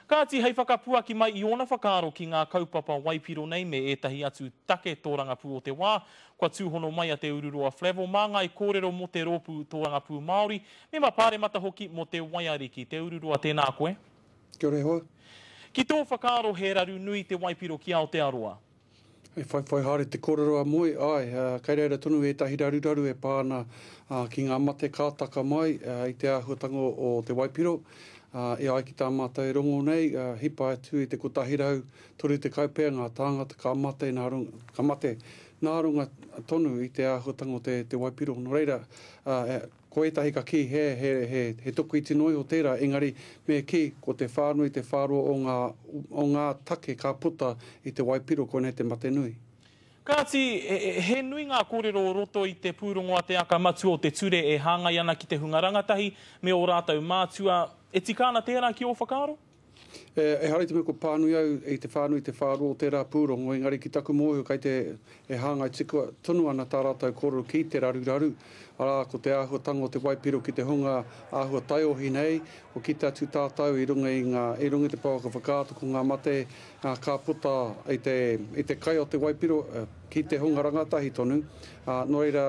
Kāti, hei whakapuaki mai i ōna whakaaro ki ngā kaupapa waipiro nei me ētahi atu take tōrangapū o te wā, kua tūhono mai a Te Ururoa Flavell māngai kōrero mō te Rōpū Tōrangapū Māori, mema pāremata hoki mō Te Waiariki. Te Ururoa, tēnā koe. Kia ora e hoa. Ki tō whakaaro he raru nui te waipiro ki Aotearoa? E whaiwhai haere te kōrero a Moe, āe, kei reira tonu ētahi raruraru e pā ana ki ngā mate ka taka mai i te āhuatanga o te waipiro. E ai ki tā mātou e rongo nei, hipa atu i te 130 pea ngā tāngata ka mate nā runga, ka mate nā runga tonu i te āhuatanga o te waipiro. Nō reira, Ko ētahi ka kī he, he, he, he tokoiti noa iho tērā, engari me kī, ko te whānui, te whāroa o ngā, o ngā take ka puta i te waipiro, koinei te mate nui. Kāti, he nui ngā kōrero o roto i te pūrongo a Te Aka Matua o te Ture e hāngai ana ki te hunga rangatahi me ō rātou mātua. E tika ana tērā ki ō whakaaro? Ehara i te mea kua pānui au i te whānui te whāroa o tērā pūrongo, engari ki taku mōhio kei te e hāngai tika tonu ana tā rātou kōrero ki te raruraru, arā, ko te āhuatanga o te waipiro ki te hunga āhua taiohi nei, kua kite atu tātou i runga i ngā, i runga i te pouaka whakaata ko ngā mate ka puta i te, i te kai o te waipiro ki te hunga rangatahi tonu, ā, nō reira,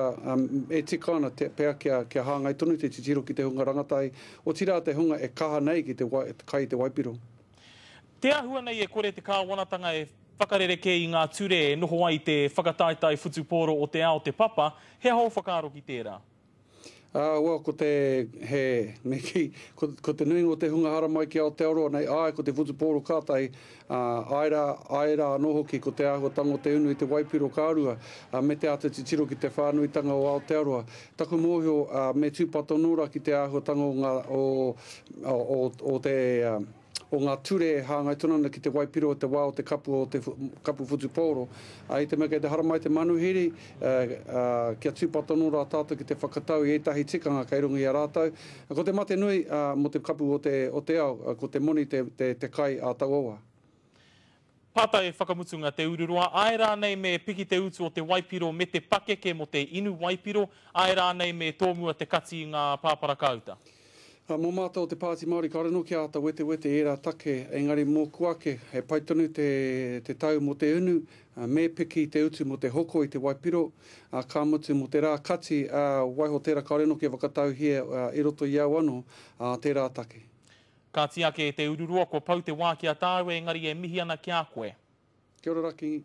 e tika ana pea kia, kia hāngai tonu te titiro ki te hunga rangatahi, Otirā te hunga e kaha nei ki te kai i te waipiro. Te āhua nei e kore te kāwanatanga e whakarerekē i ngā ture e noho ai te whakataetae whutupōro o te ao te papa, he aha ō whakaaro ki tērā? Ā, well, ko te, he, me kī, ko, ko te nuinga o te hunga haramai ki Aotearoa nei, āe, ko te whutupōro kātahi, Ā, āe rā, āe rā anō hoki, ko te āhuatanga o te unu i te waipiro ka rua, ā, me te āta titiro ki te whānuitanga o Aotearoa. Taku mōhio, ā, me tūpato anō rā ki te āhuatanga o ngā, o, o, o te, ā, o ngā ture e hāngai tonu ana ki te waipiro i te wā o te kapu o te kapu whutupōro. Ā, i te mea kei te haramai te manuhiri, ā, ā, kia tūpato anō rā tātou ki te whakatau i ētahi tikanga kei runga i a rātou. Ko te mate nui mō te kapu o te, o te ao, ko te moni te, te, te kai ā taua wā. Pātai whakamutunga, Te Ururoa, āe rānei me piki te utu o te waipiro me te pakeke mō te inu waipiro, āe rānei me tōmua te kati i ngā pāparakāuta? Mō mātou o te Pāti Māori, kāore anō kia āta wetewete ērā take, engari mōku ake, he pai tonu te, te tau mō te unu, me piki te utu mō te hoko i te waipiro, ā, ka mutu mō te rā kati, ā, waiho tērā kāore anō kia whakatauhia i roto i au anō, ā, tērā take. Kāti ake e Te Ururoa, kua pau te wā ki a tāua engari e mihi ana ki a koe. Kia ora ra Kingi.